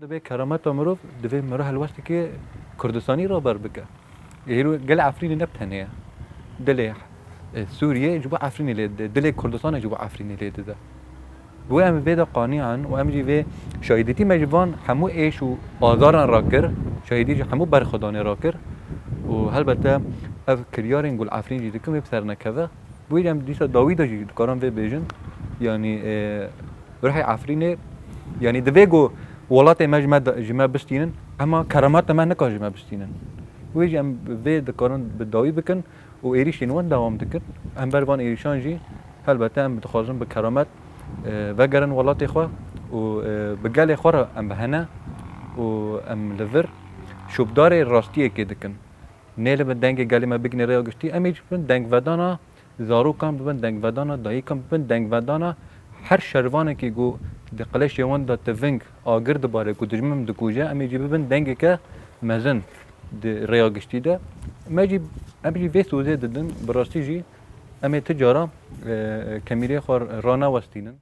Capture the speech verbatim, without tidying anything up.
Divê kerameta mirov, divê mirov helwesteke Kurdistanî raber bike. Hêro gel Efrînê ne bi tenê ye. Dilê, e, Sûriyê ji bo Efrînê lê dide, dilê Kurdistanê ji bo Efrînê lê dide. Wê em vê de qanî in û em jî vê şahidîtî me ji van hemû êş û azaran rakir, şahidî ji hemû berxwedanê rakir û helbete ev kiryarên ku li Efrîn jî dikin wê bi ser nekeve. Wê em dîsa dawî de jî dikarin vê bêjin, yanî, e, Ruhê Efrînê, yanî divê ku welatê me ji me de, ji me bistînin, ema kerameta me nikar ji me bistînin. Wê jî em vê dikarin bi dawî bikin û êrîşên wan dewam dikin. Em ber van êrîşan jî helbete em dixwazin bi keramet, e, vegerin welatê xwe û, e, bi gelê xwe re em bi hene û em li vir şopdarê rastiyekê dikin. Nê li bin dengê gelê me bigine rêya giştî, em ê jî bin dengvedana zarokan bibin, dengvedana dayikan bibin, dengvedana her şervanekî ku di qilêşê wan de tiving agir dibare, ku dijmin dikuje, em ê jî bibin dengeke mezin di rêya giştî de. Me jî, em jî vê sozê didin, bi rastî jî em ê ti cara, e, kemîrê xwe ranewestînin.